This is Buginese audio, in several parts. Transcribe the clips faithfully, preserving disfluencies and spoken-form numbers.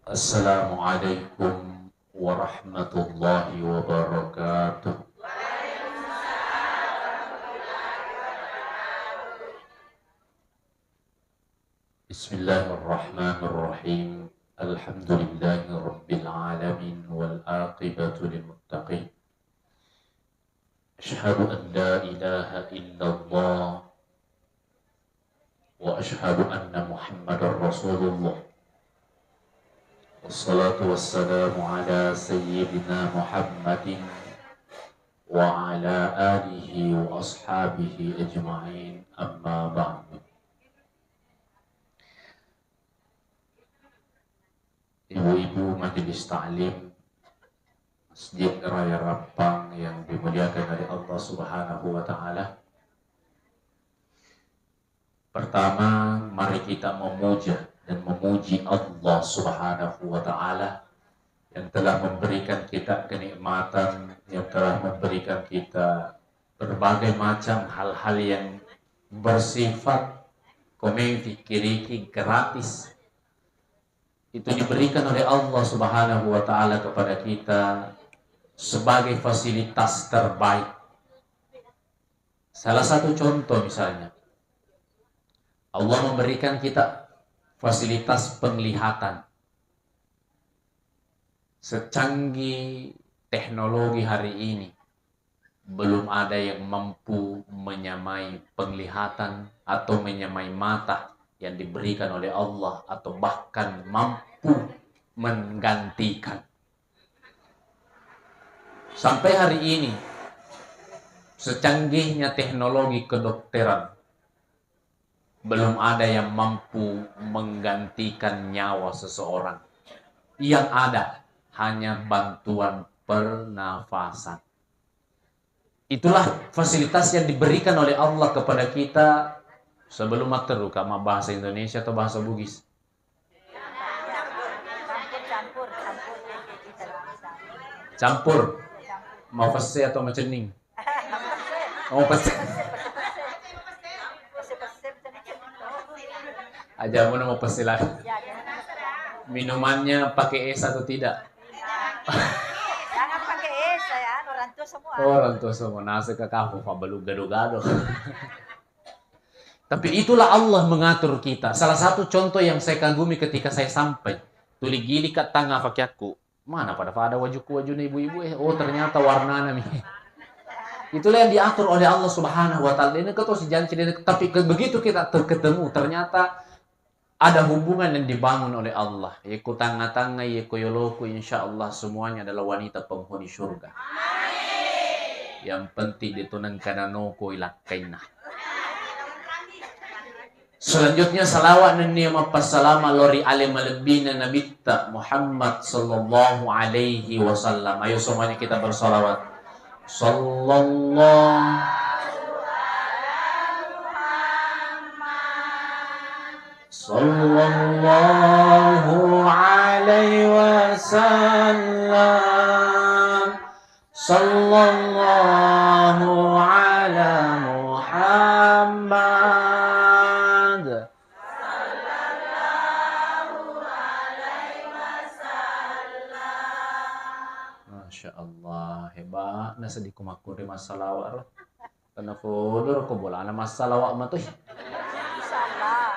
Assalamualaikum warahmatullahi wabarakatuh. Bismillahirrahmanirrahim. Alhamdulillahi rabbil alamin wal aqibatu lil muttaqin. Asyhadu an la ilaha illallah wa asyhadu anna Muhammadar Rasulullah. Wassalatu wassalamu ala sayyidina Muhammadin wa ala alihi wa ashabihi ajma'in, amma ba'du. Ibu-ibu majelis taklim Masjid Raya Rappang yang dimuliakan oleh Allah Subhanahu wa Ta'ala. Pertama, mari kita memuja dan memuji Allah Subhanahu wa Ta'ala yang telah memberikan kita kenikmatan, yang telah memberikan kita berbagai macam hal-hal yang bersifat, komen fikiriki, gratis. Itu diberikan oleh Allah Subhanahu wa Ta'ala kepada kita sebagai fasilitas terbaik. Salah satu contoh misalnya, Allah memberikan kita fasilitas penglihatan. Secanggih teknologi hari ini, belum ada yang mampu menyamai penglihatan atau menyamai mata yang diberikan oleh Allah, atau bahkan mampu menggantikan. Sampai hari ini, secanggihnya teknologi kedokteran, belum ada yang mampu menggantikan nyawa seseorang. Yang ada hanya bantuan pernafasan. Itulah fasilitas yang diberikan oleh Allah kepada kita sebelum matteru ka mabbahasa Indonesia atau bahasa Bugis. Campur. Mapesse atau macenning? Oh, pesse. Aja mau nama pesse lah. Minumannya pakai es atau tidak? Jangan pakai es ya, orang tua semua. Oh, orang tua semua. Nasi ke kampung, Pak, belum gado-gado. Tapi itulah Allah mengatur kita. Salah satu contoh yang saya kagumi ketika saya sampai. Tuli gili ka tanga pakiakku. Mana pada-pada wajuku, wajuna ibu-ibu, eh. Oh, ternyata warnana mi. Itulah yang diatur oleh Allah Subhanahu wa Ta'ala. Ini ketua si janji, tapi ke-, begitu kita ter-, ketemu, ternyata ada hubungan yang dibangun oleh Allah. Yeko tanga-tanga, yeko yoloku, insya Allah semuanya adalah wanita penghuni surga. Yang penting ditunang kananoko ilakkainna. Selanjutnya, salawat nennia mappassalama lao ri ale malebbina Nabitta Muhammad sallallahu alaihi wasallam. Ayo semuanya kita bersalawat. Sallallahu, sallallahu alaihi wasallam. Sallallahu ala Muhammad. Masya Allah, hebat. Nasa di kumakku di masalah waro. Karena fodo ko bolana massalawa matoi. Insyaallah.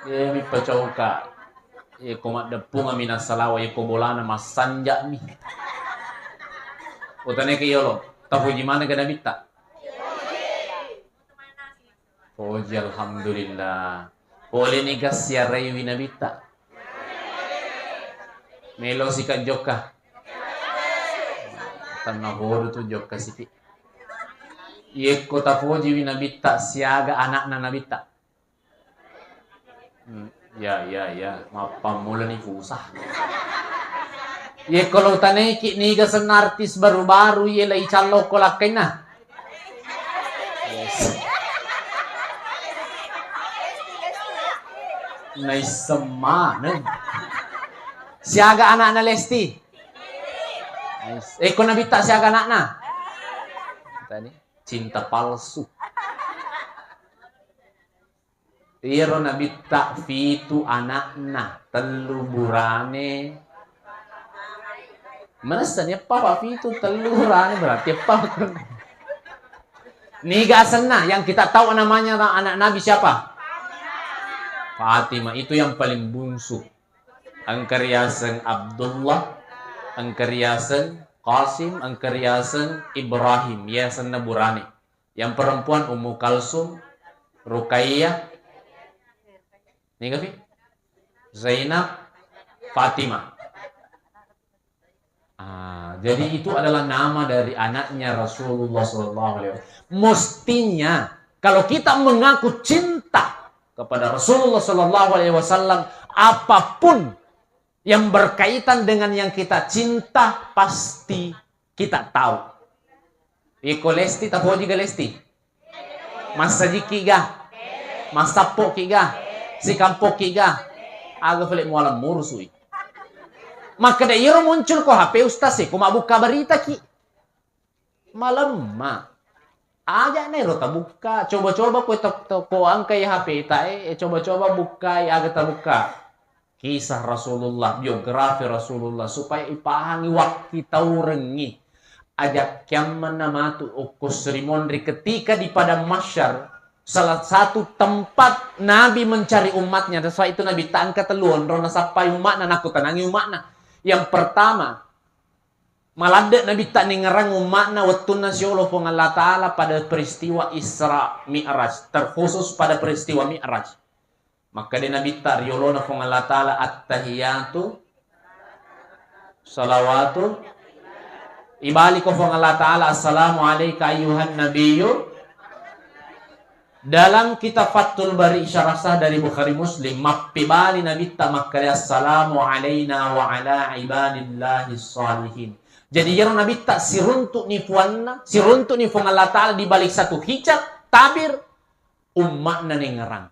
Iya, mi pacauka. Iya, ko maddeppungami nassalawa, iya, ko bolana massanja'mi. Utaneke yolo, tapoji maneng ga Nabitta? Poji, alhamdulillah. Pole niga siaraiwi Nabitta? Melo sika jokka. Tenna bodo tu jokka siti. Yekko tapojiwi Nabitta siaga anakna Nabitta. Hmm, ya, ya, ya. Mappammulani fusah. Yekko lo taneki niga senna artis baru-baru ye lai callo ko lakkainna. Yes. Naisseng maneng. Siaga anakna Lesti? Nais-, eh, ko Nabitta siaga anakna? Tadi cinta palsu. Iyaro Nabitta fitu anakna, tellu burane, Meressani eppa, Pak, pitu, tellu, rani, berarti eppa. Niga asenna? Yang kita tahu namanya anak Nabi siapa? Fatimah, itu yang paling bungsu. Engka riaseng Abdullah, engka riaseng Qasim, engka riaseng Ibrahim. Iya asenna burane. Yang perempuan Ummu Kalsum, Ruqayyah, niga fi? Zainab, Fatimah. Ah, jadi itu adalah nama dari anaknya Rasulullah sallallahu alaihi wasallam. Mestinya kalau kita mengaku cinta kepada Rasulullah sallallahu alaihi wasallam, apapun yang berkaitan dengan yang kita cinta pasti kita tahu. Iko Lesti, tapoji ga Lesti? Massajiki ga? Massappoki ga? Sikampoki ga? Aga fale mualang murusui. Makkeda iyaro muncul ko H P ustaz e, ko mabbukka berita ki. Malemma. Aja nero tabukka, coba-coba ko to, to, ko angkai H P ta e, eh, coba-coba bukkai aga tabukka. Kisah Rasulullah, biografi Rasulullah, supaya ipahangi wakkitaurengngi. Aja kiammanna matu okko serimonri ketika di padang mahsyar, salah satu tempat Nabi mencari umatnya, sesuai itu Nabi ta engka tellu onrong nasappai umatna, nakutanangi umatna. Yang pertama, maladde Nabi ta nengngerang umatna wettunna siolo Puang Allah Ta'ala pada peristiwa Isra Mi'raj, terkhusus pada peristiwa Mi'raj. Makkeda Nabitta ri yolona Puang Allah Ta'ala, "Attahiyatu, salawatu," ibaliko Puang Allah Ta'ala, "Assalamu alaika ayyuhan nabiyyu." Dalam kitab Fathul Bari, syarah sah dari Bukhari Muslim, mappibali Nabitta makkeda, "Assalamu alaina wa ala ibadillahi salihin." Jadi, iyaro Nabitta siruntuk ni puanna, siruntuk ni Puang Allah Ta'ala di balik satu hijab, tabir, umma'na nengngerang.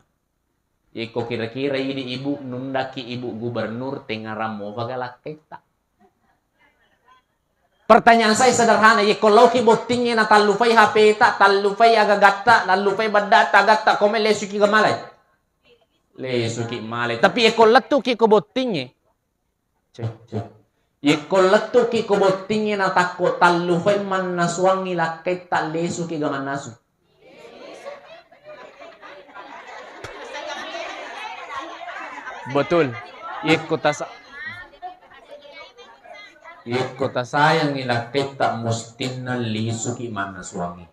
Yekko kira-kira idi ibu nundaki ibu gubernur, tengngerang mopa ga lakketta? Pertanyaan saya sederhana, yekko laoki bottingnge na tallufai H P ta, tallufai agagatta, tallufai beddata, agatta, kome lesuki ga malai? Lesuki malai. Tapi yekko lettuki ko bottingnge, Cek, cek. Yekko lettuki ko bottingnge natakko tallufai mannasuangngi lakkaitta, lesuki ga mannasu? Betul. Yekko tasa-, yekko tasayangngi lakkaitta, mustinna lisuki mannasuangngi.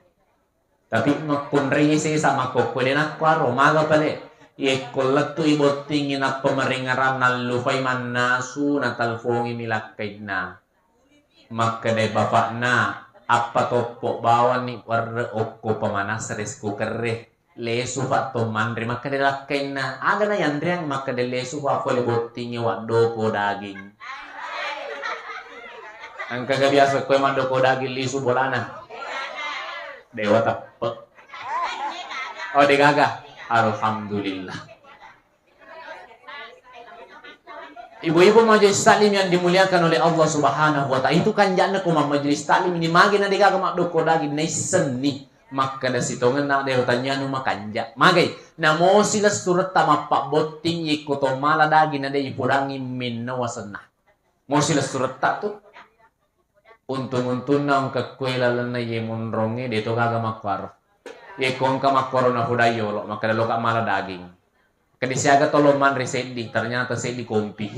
Tapi makkunrai sesa makkokkoe de nakkuaro, maga pale? Yekko lettu'i bottingngi nappa marengngerang nallufai mannasu, natalfongimi lakkainna. Makkedai bapakna, "Appa toppo bawanni werre okko pemanas rice cooker e. Lesu fa to manre." Makkeda lakkainna, "Aga na yanreang?" Makkeda, "Lesu fa pole bottingngi waddoko daging." Engkaga biasa koe maddoko daging lisu bolana? Dewa teppe. Oh, degaga. Alhamdulillah. Ibu-ibu majelis taklim yang dimuliakan oleh Allah Subhanahu wa Ta'ala, itu kanja'na ko majelis taklim ini, magi na degaga maddoko daging, naissenni makkeda sitongenna de tanyanu makanja. Magai, namo silessuretta mappabbotting, yekko to mala daging na de ipodangi minno wasenna. Mo silessuretta tu. Untung-untunna engka kue lalenna iye monrongnge, de to gaga makkuaro. Yekko engka makkuaro na hudai yolo, makkeda loka mala daging. Kedi siaga tolo manre seddi, ternyata seddi kompi.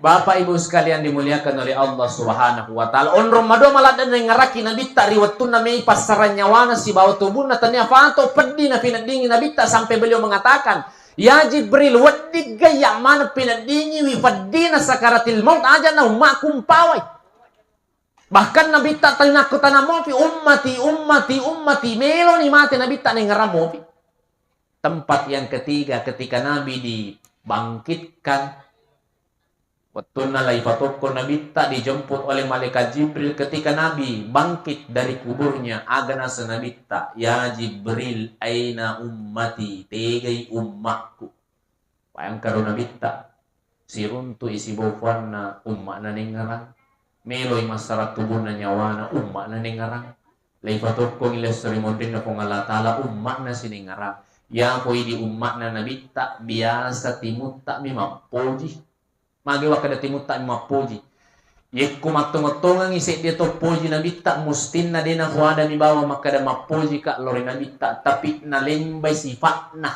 Bapak Ibu sekalian dimuliakan oleh Allah Subhanahu wa Ta'ala. Onrong madua maladde naingngaraki Nabitta ri wettunna mei passarang nyawana sibawa tubunna, tania fato peddi napineddingi Nabitta sampai beliau mengatakan, "Ya Jibril, weddigga iya maneng pineddingiwi peddina sakaratil maut, aja na ummaku mpawai." Bahkan Nabitta tali nakkutana mopi, "Ummati, ummati, ummati," meloni mate Nabitta naingngerang mopi. Tempat yang ketiga, ketika Nabi dibangkitkan, wettunna lai fatokko Nabitta dijemput oleh malaikat Jibril, ketika Nabi bangkit dari kuburnya, aga naseng Nabitta, "Ya Jibril, aina ummati, tegai ummakku?" Bayangkaro Nabitta, siruntu'i sibawa puanna, umma'na nengngerang. Meloi massarang tubunna nyawana, umma'na nengngerang. Leifatokkongi lesso ri monrinna Puang Allah Ta'ala, umma'na sinengngerang. Yako idi umma'na Nabitta, biasa timutta'mi mappoji. Magi wakkeda timutta'mi mappoji? Yekko mattongettongengi seddi to poji nabitta, mustinna de nafuadami bawang makkeda mappojika lao ri nabitta, tapi nalembai sifa'na.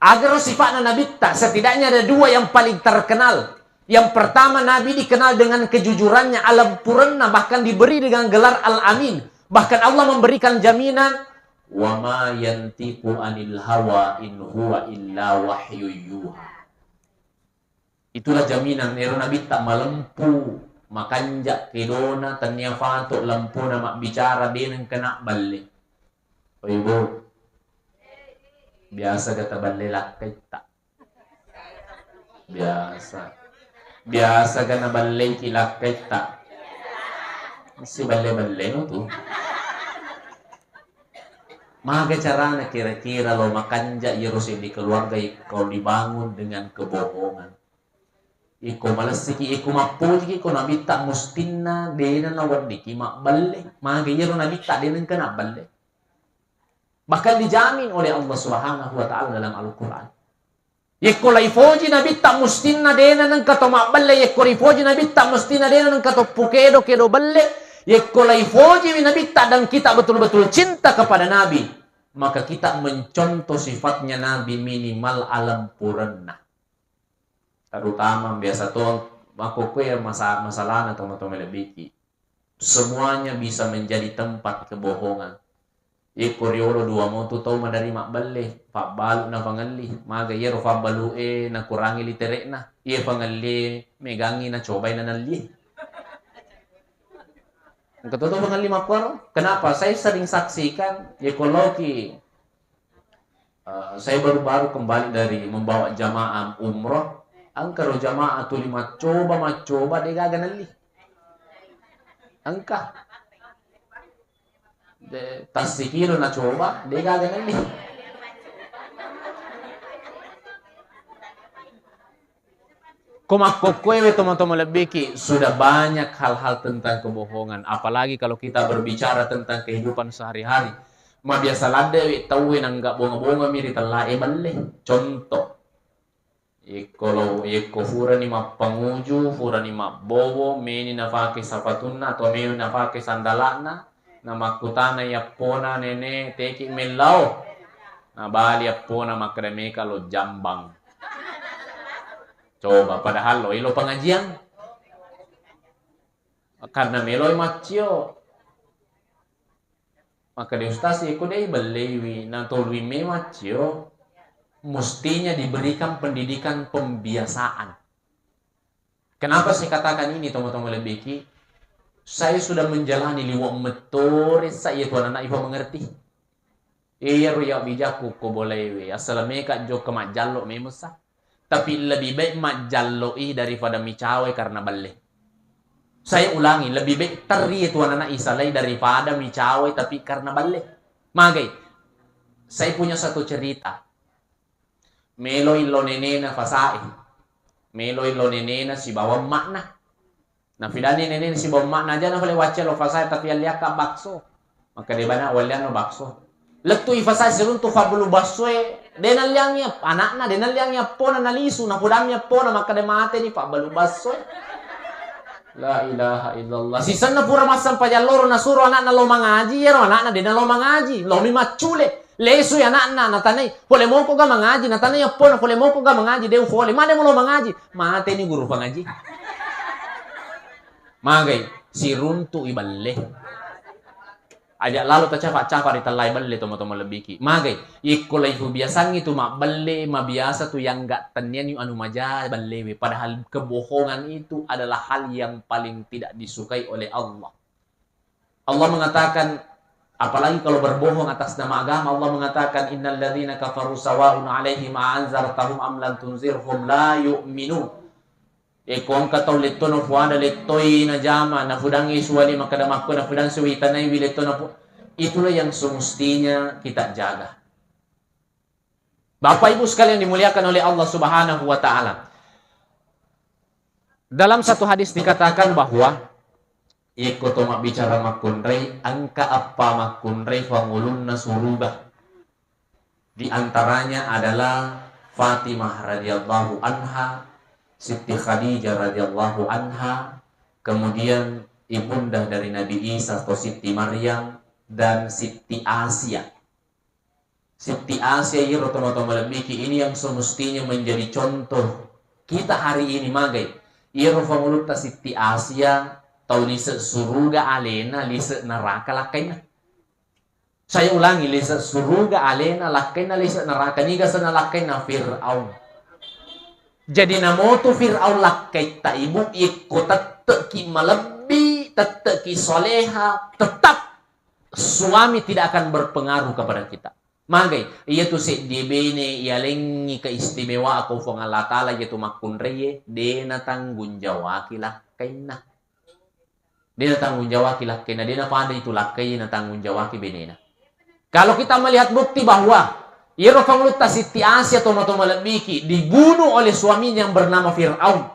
Agaro sifa'na nabitta, setidaknya ada dua yang paling terkenal. Yang pertama, Nabi dikenal dengan kejujurannya, alempurenna, bahkan diberi dengan gelar Al-Amin. Bahkan Allah memberikan jaminan, "Wa ma yantiqu anil hawa in huwa illa wahyu yuha." Itulah jaminan ero nabitta malempu, makanja kedona, tennia fato lempuna mabbicara, de nengka nabballe. Oi, Bu, biasa ga taballe lakkaitta? Biasa. Biasa ga naballeiki lakkaitta? Siballe-ballenu tu. Maga carana kira-kira lo makanja iyaro seddi keluarga kalau dibangun dengan kebohongan? Iko malessiki, iko mappojiki, ko nabitta mustinna dena naweddiki mabballe. Maga iyaro nabitta de nengka nabballe. Bahkan dijamin oleh Allah Subhanahu wa Ta'ala dalam Al-Quran. Yekko laifoji nabitta mustinna dena nengka to mabballe, yekko rifoji nabitta mustinna dena nengka to pukedo-kedo balle, yekko laifoji nabitta dan kita betul-betul cinta kepada Nabi, maka kita mencontoh sifatnya Nabi minimal alempurenna. Terutama biasa to makkokkoe masa-, masalahna tomatoa malebbiki. Semuanya bisa menjadi tempat kebohongan. Yekko riolo dua motu tau madari mabballe, fabbalu nafangelli. Maga iyaro fabbalu e nakurangi literekna. Iye fangelli megangi nacobai nanalli. Engka to fangelli makkuaro. Kenapa? Saya sering saksikan, yekko loki Eh, saya baru-baru kembali dari membawa jamaah umroh. Engka ro jamaah tuli maccoba, maccoba, de gaga nelli. Engka. De, tassikilo nacoba, de gaga nelli. Ko makkokkoewe tomatoa malebbiki, sudah banyak hal-hal tentang kebohongan. Apalagi kalau kita berbicara tentang kehidupan sehari-hari. Mabiasa laddewi tauwe nangga bonga-bongami ri tellae balle. Contoh, yekko lo, yekko furani mappanguju, furani mabbobo, meni nafake sapatunna atau meni nafake sandalana, namakkutana yappona, "Nene, teki mellao?" Nabali appona makkeda, "Meka lo jambang." Coba, padahal lo elo pengajian. Karena meloi maccio. Maka de ustaz, iko dei belleiwi, natolwi me maccio. Mestinya diberikan pendidikan pembiasaan. Kenapa saya katakan ini, tomatoa malebbiki? Saya sudah menjalani liwa mettore sa iya tuan anak ipa mengerti. Iyaro iya bijakku ko bolewe, assaleng meka jokka majjallo memessa. Tapi lebih baik majjalloi daripada micawai karena balle. Saya ulangi, lebih baik terri tuan anak isalai daripada micawai tapi karena balle. Magai, saya punya satu cerita. Meloi lo nenena fasae. Meloi lo nenena sibawa emma'na. Nafidani nenena sibawa emma'na, aja nafale wacce lo fasae tapi alliakka bakso. Maka de bana wallianno bakso. Lettu i fasae siruntu fabbelu baksoe, de nalliangi ap-, anakna, de nalliangi appona nalisu, napudangi appona, maka de mateni fabbelu baksoe. La ilaha illallah. Sisenna pura massempajang loro nasuro anakna lo mangaji, iyaro anakna de nalo mangaji, lomi maccule. Lesui anakna, natanai, "Pole moko ga mangaji?" Natanai appona, "Pole moko ga mangaji?" "De ufole." "Mane mulo mangaji?" "Mateni guru pangaji." Magai, siruntu'i balle. Aja lalo tacafa-cafa ri tellai balle, tomatoa malebbiki. Magai, ikko laifu biasangngi tu mabballe, mabiasa tu yangga tenniani anu maja ballewe. Padahal kebohongan itu adalah hal yang paling tidak disukai oleh Allah. Allah mengatakan, apalagi kalau berbohong atas nama agama, Allah mengatakan, "Innal ladzina kafaru sawa'un 'alaihim a anzartahum am lam tunzirhum la yu'minun." Eko engka tau lettono fuada lettoi najama, nafudangi suwali makkeda makko, nafudang suwi tanaiwi lettona fu-, itulah yang semestinya kita jaga. Bapak Ibu sekalian dimuliakan oleh Allah Subhanahu wa Ta'ala. Dalam satu hadis dikatakan bahwa, yekko to mabbicara makkunrai, engka eppa makkunrai fangulunna suruga. Di antaranya adalah Fatimah radhiyallahu anha, Siti Khadijah radhiyallahu anha, Kemudian ibunda dari Nabi Isa atau Siti Maryam dan Siti Asia. Siti Asia iyaro tomatoa malebbiki ini yang semestinya menjadi contoh kita hari ini, magai. Iyaro fangulutta Siti Asia, tau lise' suruga alena, lise' neraka lakkainna. Saya ulangi, lise' suruga alena, lakkainna lise' neraka. Niga asenna lakkainna? Fir'aun. Jadi namotu Fir'aun lakkaitta ibu, yekko tette'ki malebbi, tette'ki soleha, tetap suami tidak akan berpengaruh kepada kita. Magai, iyatu seddie bene iyalengngi keistimewaan ko Puang Allah Ta'ala, iyatu makkunraie, de' natanggung jawaki lakkainna. De' natanggung jawaki lakkainna, de' napada itu lakkai natanggung jawaki benena. Kalau kita melihat bukti bahwa iyaro fangulutta Siti Asia tomatoa malebbiki dibunuh oleh suaminya yang bernama Fir'aun.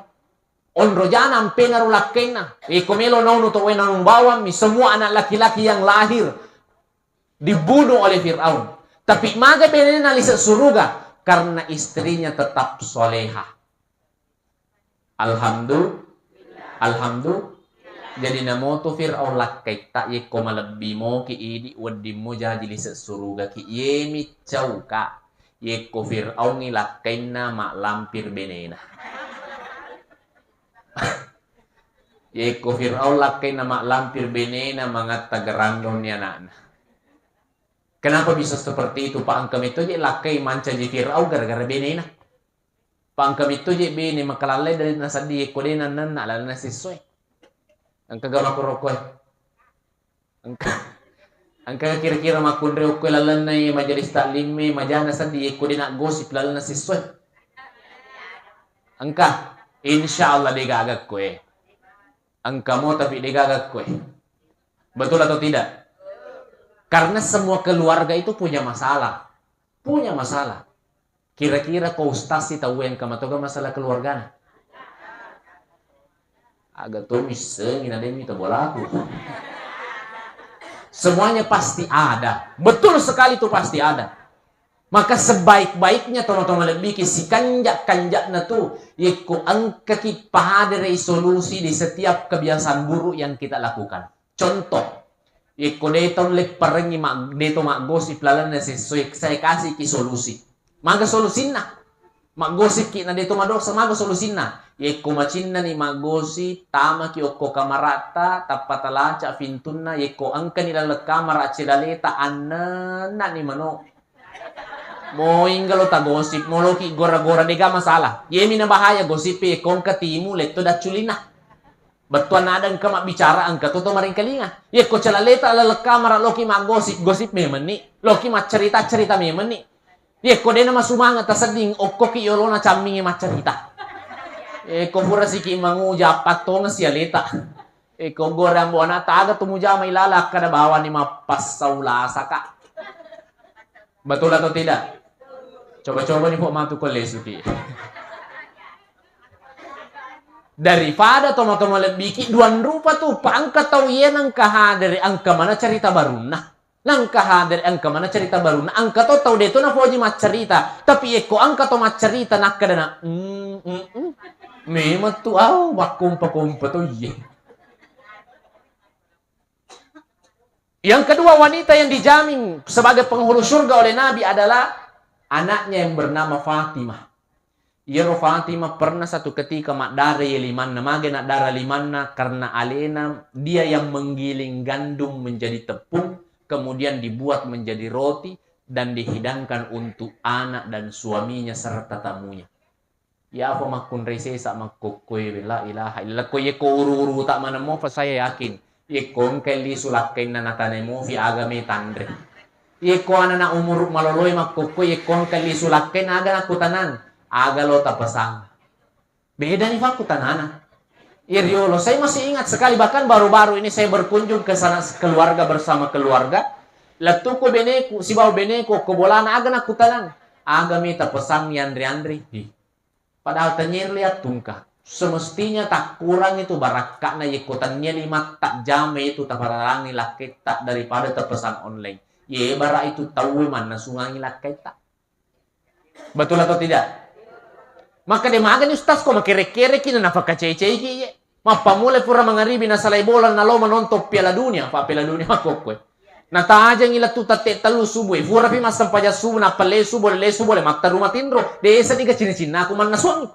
Onro jana ampenaro lakkainna. Iko melo naunu tau e, naunu bawammi, semua anak laki-laki yang lahir dibunuh oleh Fir'aun. Tapi maga benena lise' suruga? Karena istrinya tetap soleha. Alhamdulillah. Alhamdulillah. Jadi namotu Fir'aun lakkaitta, yekko malebbi moki idi, weddimmo jaji lise' surugaki. Yemi cauka, yekko Fir'aungngi lakkainna ma'lampir benena. Yekko Fir'aun lakkainna ma'lampir benena, mangatta gerandonni ana'na. Kenapa bisa seperti itu? Pa engka metto je lakkai mancaji Fir'aun gara-gara benena. Pa engka metto je bene makalallai dari nasedding yekko de' nannanna lalenna sessoe. Engka ga makkoro okkoe? Engka, engka kira-kira makkunrai okkoe lalenna majelis taklimme, majana sedding yekko de' naggosip lalenna sessoe? Engka. Insya Allah de' gaga okkoe. Engka mo tapi de' gaga okkoe. Betul atau tidak? Karena semua keluarga itu punya masalah. Punya masalah. Kira-kira ko ustaz si tau engka matoga masalah keluargana? Aga to missengi na demi to bolaku. Semuanya pasti ada. Betul sekali itu pasti ada. Maka sebaik-baiknya tono-tono lebbiki sikanjak-kanjakna tu, yekko engkaki pahaderei solusi di setiap kebiasaan buruk yang kita lakukan. Contoh, yekko de' tau lepparengngi mag-, de' to maggosip lalenna sessoe, saya kasih ki solusi. Maga solusinna? Maggosip ki na de' to madosa, maga solusinna? Yekko macinnani maggosip, tamaki okko kamarata, tappa talaca pintunna, yekko engkani laleng kamara celaleta, annennani mano. Mo ingga lo tagosip, mo loki gora-gora, de' ga masalah. Yemi na bahaya gosip e, yekko engka timu letto dacculina. Bettuanna ada engka mabbicara, engka to to maringkalinga. Yekko celaleta laleng kamara loki maggosip, gosip memenni. Loki maccerita, cerita memenni. Yekko de' na masumanga tasedding, okkoki yolona camminge maccerita. Yekko pura siki manguja, appattongeng si aleta. Eko gorang bona taga tu mujama ilala, akkada bawani mappassau lasaka. Betul atau tidak? Coba-coba ni pok matu ko lesuki. Daripada toma-toma lebbiki, duang rupa tu, pa engka tau iye nengka hadere, engka mana cerita barunna. Nengka hadere, engka mana cerita barunna. Engka to tau de to napoji maccerita. Tapi ekko engka to maccerita, nakkadana, "Mm, mm, mm." Memang tu, au, makkompa-kompa to iye. Yang kedua, wanita yang dijamin sebagai penghulu surga oleh Nabi adalah anaknya yang bernama Fatimah. Iyaro Fatimah pernah satu ketika maddara iye limanna. Mage naddara limanna? Karena alena dia yang menggiling gandum menjadi tepung, kemudian dibuat menjadi roti dan dihidangkan untuk anak dan suaminya serta tamunya. Iyapa makkunrai sesa makkokkoe, la ilaha illallah. Ko yekko uru-uruta manemmo, fa saya yakin, yekko engkai lisu lakkainna natanai mofi, aga me tanre. Yekko anana umuru maloloe makkokkoe, yekko engkai lisu lakkainna, aga nakkutanang, aga lo tapesang. Bedani fakkutanana. Iya riolo, saya masih ingat sekali, bahkan baru-baru ini saya berkunjung ke sana keluarga, bersama keluarga. Lettuku beneku, sibawa beneku, okko bolana, aga nakkutanang, aga me tapesang, yanre-anre. Ih. Padahal tenniya riattungka. Semestinya takkurang itu barakka'na yekko tenniya limatta jama itu tapararangi lakketta daripada tapesan online. Ye bara itu tauwe mannasungangi lakketta. Betul atau tidak? Maka de magani ustaz ko makere-kereki na nafakacei-ceiki ye. Mappamula pura mangaribi nasalai bola nalo menonton Piala Dunia, fa Piala Dunia makkokkoe. Natajengi lettu tette tellu subuh, purapi massempajang subuh, nappa lesu bola, lesu bola, matteru matinro. Desa diga cina-cina aku mannasuangi.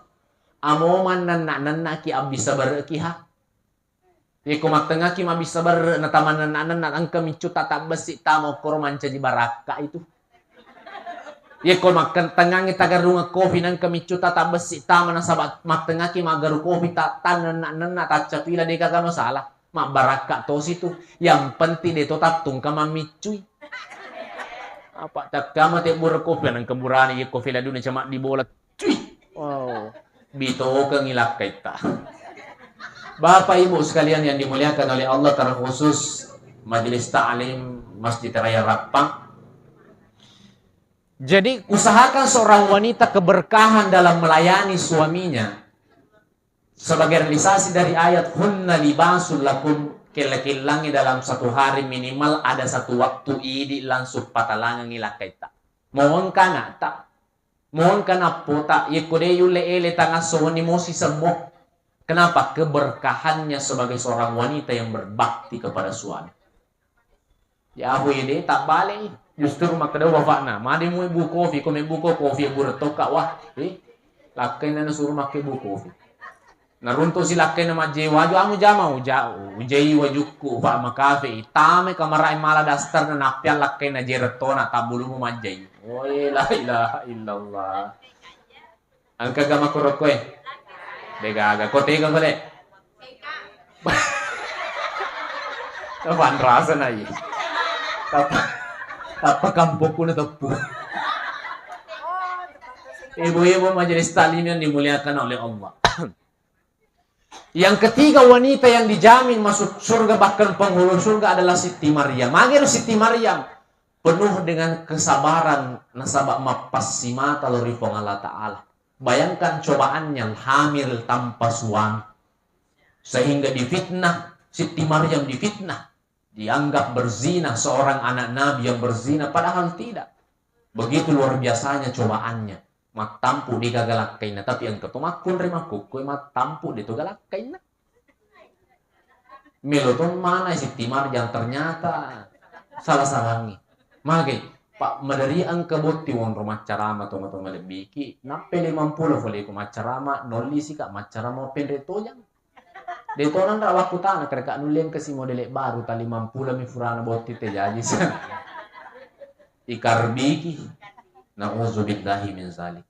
Amo mannanna-nannaki abbissa bareki ha. Yeko mattengaki mabbissa barre natamanna-nanna engka miccu tatabbessi tama okkoro mancaji barakka itu. Yeko makkentengangi tagarungeng kopi nengka miccu tatabbessi tama nasaba mattengaki maggaru kopi ta-, tanenna-nenna taccapila degaga masalah. Mabbarakka tosi tu. Yang penting deto tattungka mammiccui. Apa takkama te bura kopi nengka burani yeko fela duna cuma di bola. Cui. Wow. Bitokengi lakkaitta. Bapak Ibu sekalian yang dimuliakan oleh Allah, terkhusus Majelis Ta'lim Masjid Raya Rappang. Jadi, usahakan seorang wanita keberkahan dalam melayani suaminya. Sebagai realisasi dari ayat, "Hunna libasul lakum," kella-kellangi dalam satu hari minimal ada satu waktu idi langsung patalangengi lakkaitta. Mau engka anakta, Monka nappota, yekko de yulle ele tangasso wenni mosi semmo. Kenapa? Keberkahannya sebagai seorang wanita yang berbakti kepada suami. Ya aku ide tak balik. Justru makkeda bapakna, made mu bu kopi, ko mebbu ko kopi bura tokka wah. Eh, lakkainna nasuru makke bu kopi. Naruntu si lakkainna majjai waju, amo jama uja-, ujai wajukku, Pak, makafe, itame kamarai mala daster na nappiang lakkainna jerettona, tabbulumu majjai. Woi, la ilaha illallah. Engka gama korokkoe? Degaga, ko tega pale? Panrasa na iya. Tappa, tappa kampokku na teppu. Ibu-ibu majelis taklim yang dimuliakan oleh Allah. Yang ketiga wanita yang dijamin masuk surga, bahkan penghulu surga adalah Siti Maryam. Magi ro Siti Maryam? Penuh dengan kesabaran, nasaba mappassimata lao ri Puang Allah Ta'ala. Bayangkan cobaannya, hamil tanpa suami. Sehingga difitnah, Siti Maryam difitnah. Dianggap berzina, seorang anak Nabi yang berzina, padahal tidak. Begitu luar biasanya cobaannya. Mattampu de gaga lakkainna, tapi engka to makkunrai makkukkue mattampu de to galakkainna. Melo to mana Siti Marjang ternyata salah-salangi. Magai, Pak, madari engka botti wonro maccarama to, to malebbiki, nappe limampulo fole ko maccarama, nolli sika maccarama penre tojang. De to nanra wakkutana, kereka nulle engka si modele baru, ta limampulo mi furana botti te jaji sa. Ikarbiki. Nauzubillahi min zalik.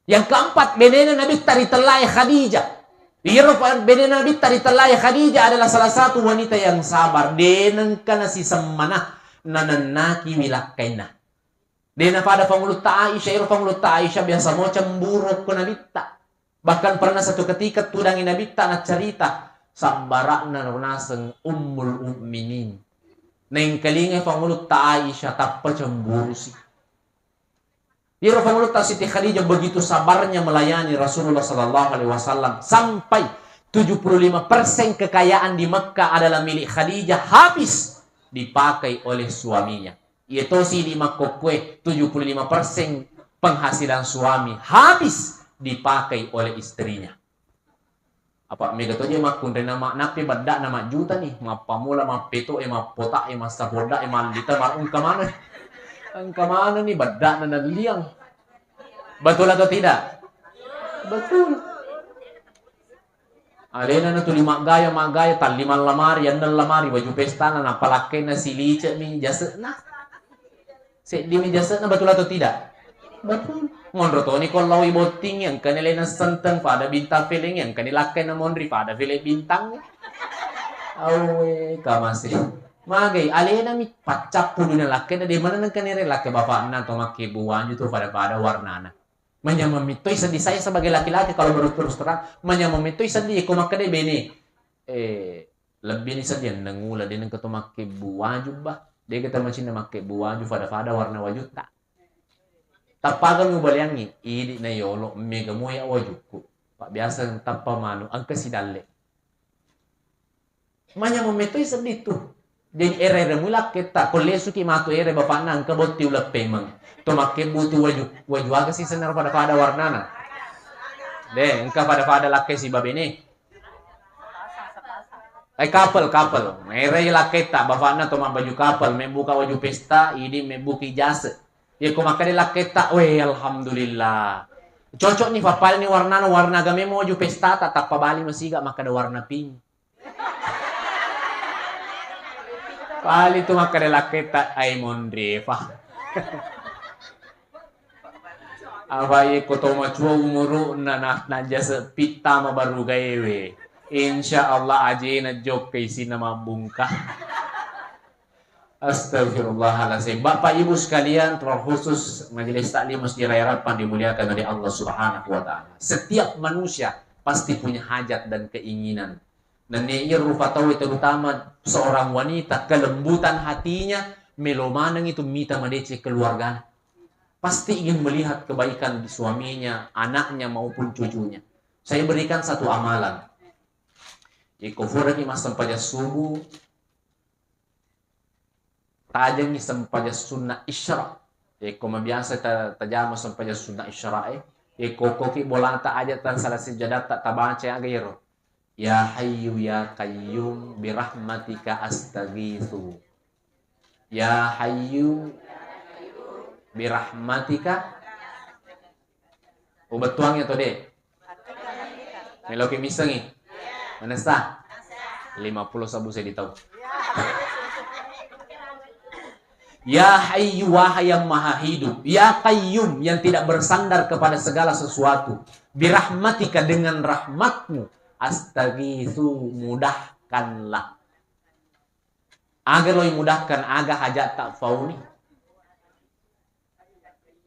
Yang keempat, benena Nabitta ritellae Khadijah. Iyaro pa-, benena Nabitta ritellae Khadijah adalah salah satu wanita yang sabar. De nengka nasisemmana, nanennaki wilakkainna. De napada Pangulutta Aisyah, ero Pangulutta Aisyah biasa mo cemburu ko Nabitta. Bahkan pernah satu ketika tudangi Nabitta, naccarita, sabbara'na naseng Ummul Mukminin. Naengkalingai Pangulutta Aisyah, tappa cemburusi. Iyaro Pangulutta Siti Khadijah begitu sabarnya melayani Rasulullah sallallahu alaihi wasallam sampai tujuh puluh lima persen kekayaan di Mekah adalah milik Khadijah, habis dipakai oleh suaminya. Iya tosi di makkokkue, tujuh puluh lima persen penghasilan suami habis dipakai oleh istrinya. Apa mega to je makkunrai nama, nappi bedda'na majjuta ni, mappamula mappeto'e, mappotae, massapodda'e, mallita, ma-, engka maneng. Engka maneng ni bedda'na nalliang. Betul atau tidak? Betul. Alena na tuli maggaya, maggaya, tallimang lamari, enneng lamari, baju pestana, nappa lakkainna silice mi jase'na. Seddimi jase'na, betul atau tidak? Betul. Monro toni ko lao i botting, engkani alena senteng pada bintang feleng, engkani lakkainna monri pada feleng bintang. Awe, kamase. Magai, alena mi paccappu dunia lakkainna, de maneng engkani re lakkai bapakna to makkebbu waju to pada-pada warnana. Manyameng mettoi seddi saya sebagai laki-laki, kalau menurut terus terang, manyameng mettoi seddi ko makkeda bene, eh, lebbi ni seddi enneng uleng de nengka to makkebbu waju bah, de kita macinna makkebbu waju fada-fada warna wajutta. Tappaga mubaleangi, idi na yolo, mega moya wajukku. Pak biasa tappa manu, engka sidalle. Manyameng mettoi seddi tu. Jadi ere-ere mu lakketta, ko lesuki matu ere bapakna engka botti uleng pemeng. To makkebbu tu waju, waju aga sisenna pada-pada warnana. De, engka pada-pada lakkai sibawa bene. Eh, couple, couple. Merai lakketta, bapakna to mabbaju couple, mebbuka baju pesta, idi mebbuki jase. Yekko makkeda lakketta, weh, alhamdulillah. Cocok ni, pappalini warnana, warna gamemo baju pesta, ta tappa bali masiga makkeda warna pink. Pali tu makkeda lakketta, ai monri, Pak. Apa yekko to macua umuru'na na, najase pitta mabaru gaewe. Insya Allah ajena jokka isinna mabbungka. Astagfirullahaladzim. Bapak Ibu sekalian, terkhusus Majelis Taklim Masjid Raya Rappang dimuliakan oleh Allah Subhanahu wa Ta'ala. Setiap manusia pasti punya hajat dan keinginan. Nennia iya rupa tau, terutama seorang wanita, kelembutan hatinya, melo maneng itu mita madeceng keluargana. Pasti ingin melihat kebaikan di suaminya, anaknya maupun cucunya. Saya berikan satu amalan. Iko furaki massempajang subuh, tajengi sempajang sunna isra. Iko mabiasa ta-, tajama sempajang sunna isra e. Iko koki bolata aja tan salah sejadatta tabaca aga iro. Ya Hayyu ya Qayyum birahmatika astaghitsu. Ya Hayyu birahmatika. Ubettuang ya to de. Meloki missengi. Manessa? Lima puluh sabu saya ditau. Ya Hayyu, wahai yang maha hidup, ya Qayyum, yang tidak bersandar kepada segala sesuatu, birahmatika, dengan rahmatmu, astaghitsu, mudahkanlah. Aga lo imudahkan, aga hajat tak fauni.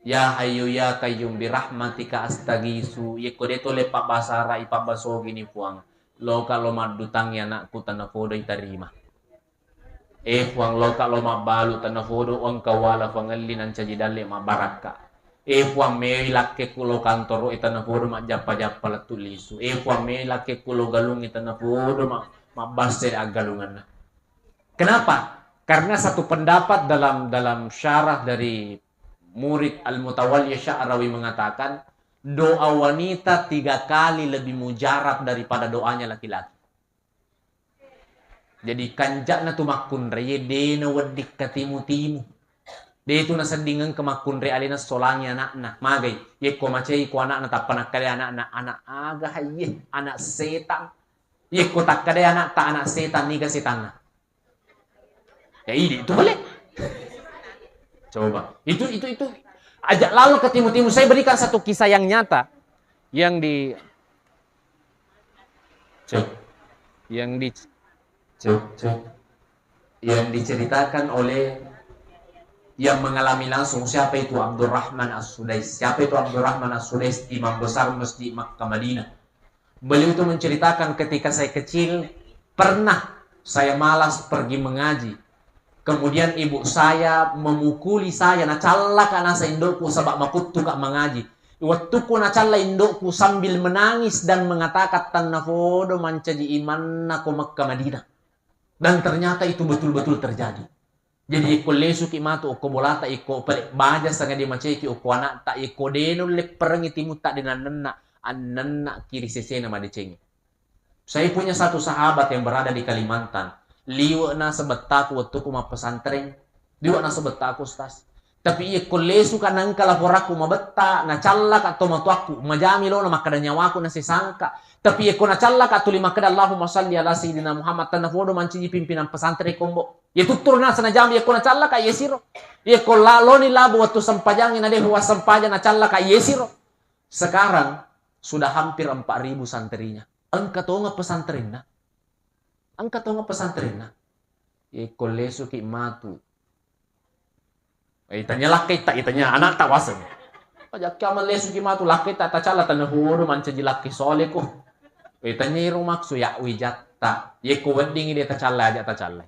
Ya Hayyu ya Qayyum birahmatika astaghitsu. Yekko de to le pabbasara, ipabbasogi ni Puang. Loka lo maddutangi anakku, tanafodo itarima. Eh Puang, loka lo mabbalu, tanafodo engka wala fangelli nancaji dalle mabbarakka. Eh Puang, mewi lakkekku lo kantoro e, tanafodo majjappa-jappa lettu lisu. Eh Puang, mewi lakkekku lo galung e, tanafodo ma-, mabbasse aggalunganna. Kenapa? Karena satu pendapat dalam, dalam syarah dari murid Al-Mutawalli Sya'rawi mengatakan, doa wanita tiga kali lebih mujarab daripada doanya laki-laki. Jadi kanja'na tu makkunraie de nawedding katimu-timu. De tu nasedding engka makkunrai alena solangi anakna. Magai, yekko macei ko anakna tappa nakkeda anakna, anak aga hayye, anak setang. Yekko takkeda anakta anak setang, niga setanna? Ya, idi itu boleh. Coba. Itu, itu, itu. Ajak lalu ke timu-timu. Saya berikan satu kisah yang nyata. Yang di, cek. Yang di, cek, cek. Yang diceritakan oleh yang mengalami langsung, siapa itu Abdurrahman As-Sudais. Siapa itu Abdurrahman As-Sudais? Imam besar Masjid Makkah Madinah. Beliau itu menceritakan, ketika saya kecil, pernah saya malas pergi mengaji. Kemudian ibu saya memukuli saya, nacallaka nasa indokku saba makuttuka mengaji. Wettuku nacalla indokku sambil menangis dan mengatakan, "Tannafodo mancaji imanna ko Mekka Madinah." Dan ternyata itu betul-betul terjadi. Jadi, iko lesuki matu okko bolata, iko pale baja sanga de maceki okko anakta, iko de nulle perengi timutta de nannenna, annenna kiri sesena madecengi. Saya punya satu sahabat yang berada di Kalimantan. Liwe na sebettaku wettuku mappesantren. Liwe na sebettaku, Ustaz. Tapi iya ko lesuka nangka laporakku mabetta, nacallaka tomatoakku, majami lona makkeda nyawaku nasesangka. Tapi iya ko nacallaka tuli makkeda, "Allahumma salli ala Sayyidina Muhammad," tennafodo mancaji pimpinan pesantren kombo. Iya tutturu nasa najama, iya ko nacallaka iya siro. Iya ko la-, loni labu wettu sempajangngi na de huwa sempajang, nacallaka iya siro. Sekarang sudah hampir empat ribu santrinya. Engka tonga pesantrenna. Engka tonga pesantrenna. Iya ko lesuki matu. Eh, itanya lakkaitta, itanya anakta waseng. Ajakka malesuki matu lakkaitta tacalla, tennafodo mancaji lakkai soleko. Eh, itanya iro maksu ya wijatta. Iya ko weddingi de tacalla, aja tacalla.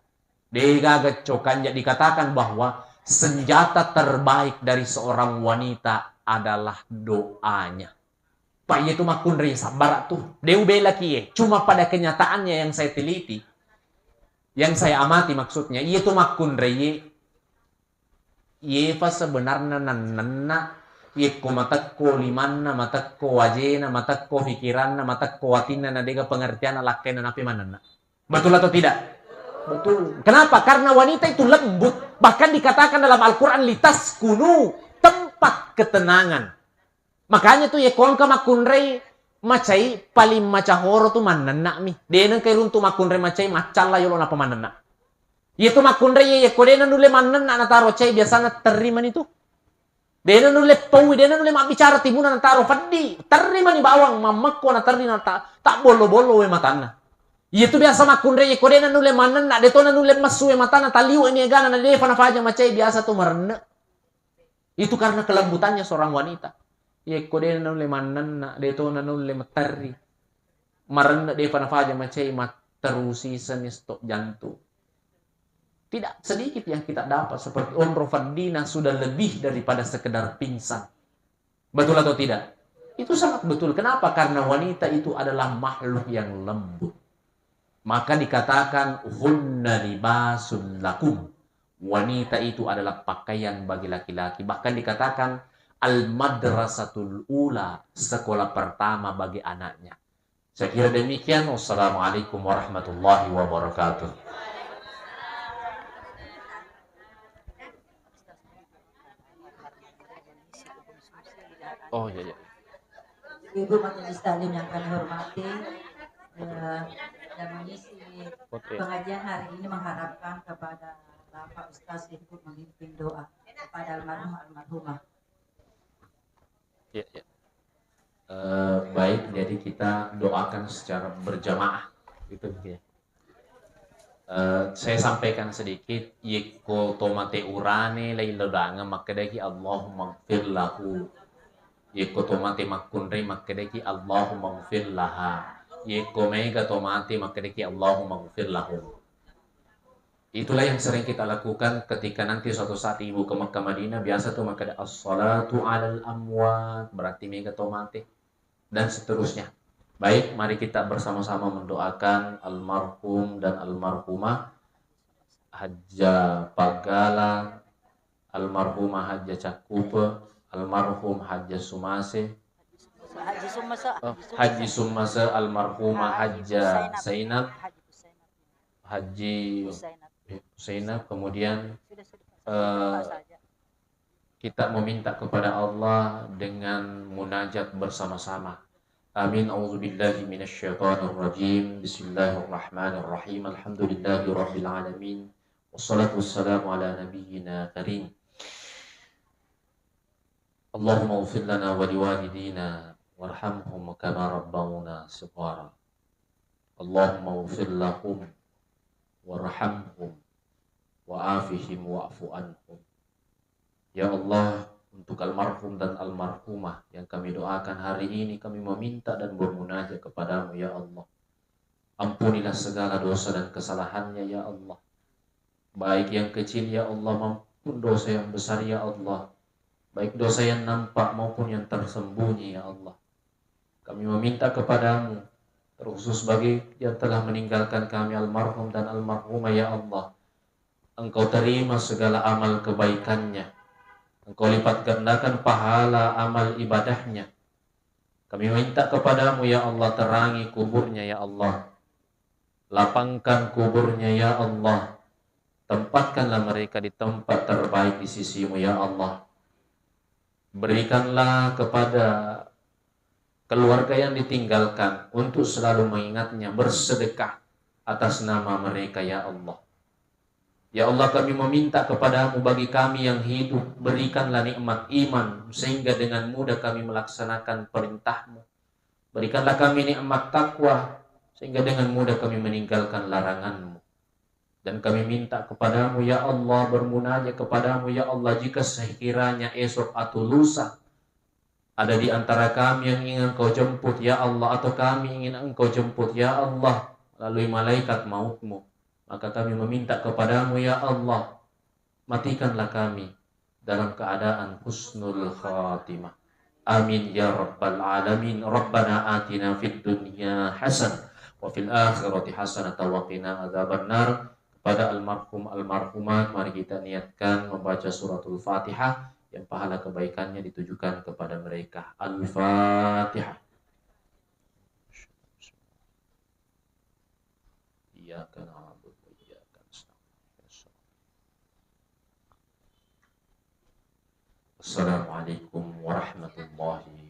Degaga cokanja dikatakan bahwa senjata terbaik dari seorang wanita adalah doanya. Pak, iya tu makkunrai sabbara tu. De ubelaki ye. Cuma pada kenyataannya yang saya teliti, yang saya amati maksudnya, iya tu makkunrai ye, yefa sebenarna nannenna, yekko matekko limanna, matekko wajena, matekko fikiranna, matekko watinna, na dega pengertianna lakkainna nape manenna. Betul atau tidak? Betul. Kenapa? Karena wanita itu lembut. Bahkan dikatakan dalam Al-Quran, "Litaskunu," tempat ketenangan. Makanya tu, yekko engka makkunrai macai, paling macahoro tu mannenna'mi. De' nengka iruntu makkunrai macai, maccalla yolo napa mannenna'. Iyetu makkunrai, yekko de' nanulle mannenna' nataro cai, biasana terri mani tu. De' nanulle paui, de' nanulle mabbicara, timuna nataro peddi, terri mani bawang, mammekko naterri na ta-, tabbollo-bollo wae matanna. Iyetu biasa makkunrai, yekko de' nanulle mannenna', de' to nanulle messu wae matanna, taliu' ni egana, na de'fa nafaja macai, biasa tu marenne'. Itu karena kelembutannya seorang wanita. Yekko de' nanulle mannenna', de' to nanulle materri. Marenne' de'fa nafaja macai, matterusi seni stok jantung. Tidak sedikit yang kita dapat seperti onro feddina sudah lebih daripada sekedar pingsan. Betul atau tidak? Itu sangat betul. Kenapa? Karena wanita itu adalah makhluk yang lembut. Maka dikatakan, "Hunna libasun lakum." Wanita itu adalah pakaian bagi laki-laki. Bahkan dikatakan, "Al-madrasatul ula," sekolah pertama bagi anaknya. Saya kira demikian. Wassalamualaikum warahmatullahi wabarakatuh. Oh, iya, iya. Ibu Majelis Taklim yang kami hormati, eh, dan mengisi pengajian hari ini, mengharapkan kepada Bapak Ustaz untuk memimpin doa kepada almarhum almarhumah. Iya, iya. Eh, baik, jadi kita doakan secara berjamaah. Itu, iya. Eh, saya sampaikan sedikit, yekko tomate urane lai lodangeng, makkedaki, "Allahumma gfir lahu." Yekko tomate makkunrai, makkedaki, "Allahumma gfir laha." Yekko mega tomate, makkedaki, "Allahumma gfir lahum." Itulah yang sering kita lakukan ketika nanti suatu saat ibu ke Mekah Madinah, biasa tuh makkeda, "As-salatu alal amwat," berarti mega tomate. Dan seterusnya. Baik, mari kita bersama-sama mendoakan almarhum dan almarhumah Hajja Paggala, almarhumah Hajja Cakkupe, almarhum Hajja Sumase, Haji Summasa, oh, Haji Summasa, almarhumah Hajja Zainab, Haji Zainab, kemudian, eh, kita meminta kepada Allah dengan munajat bersama-sama. Amin. A'udzubillahi minasyaitonirrajim. Bismillahirrahmanirrahim. Alhamdulillahi rabbil alamin. Wassalatu wassalamu ala nabiyyina karim. Allahumma ighfir lana wa liwalidina warhamhum kama rabbawna shighara. Allahumma ighfir lahum warhamhum wa'afihim wa'fu anhum. Ya Allah, untuk almarhum dan almarhumah yang kami doakan hari ini, kami meminta dan bermunajat kepada-Mu, ya Allah. Ampunilah segala dosa dan kesalahannya, ya Allah. Baik yang kecil, ya Allah, maupun dosa yang besar, ya Allah. Baik dosa yang nampak maupun yang tersembunyi, ya Allah. Kami meminta kepada-Mu, terkhusus bagi yang telah meninggalkan kami, almarhum dan almarhumah, ya Allah. Engkau terima segala amal kebaikannya. Engkau lipat gandakan pahala amal ibadahnya. Kami minta kepada-Mu, ya Allah, terangi kuburnya, ya Allah. Lapangkan kuburnya, ya Allah. Tempatkanlah mereka di tempat terbaik di sisi-Mu, ya Allah. Berikanlah kepada keluarga yang ditinggalkan untuk selalu mengingatnya, bersedekah atas nama mereka, ya Allah. Ya Allah, kami meminta kepada-Mu, bagi kami yang hidup, berikanlah nikmat iman, sehingga dengan mudah kami melaksanakan perintah-Mu. Berikanlah kami nikmat takwa, sehingga dengan mudah kami meninggalkan larangan-Mu. Dan kami minta kepada-Mu, ya Allah, bermunajat kepada-Mu, ya Allah, jika sekiranya esok atau lusa ada di antara kami yang ingin Engkau jemput, ya Allah, atau kami ingin Engkau jemput, ya Allah, melalui malaikat maut-Mu, maka kami meminta kepada-Mu, ya Allah, matikanlah kami dalam keadaan husnul khatimah. Amin ya rabbal alamin. Rabbana atina fid dunya hasanah wa fil akhirati hasanah wa qina adzabannar. Kepada almarhum almarhumat, mari kita niatkan membaca suratul Fatihah yang pahala kebaikannya ditujukan kepada mereka. Al-Fatihah. إياك نعبد وإياك نستعين. السلام عليكم ورحمة الله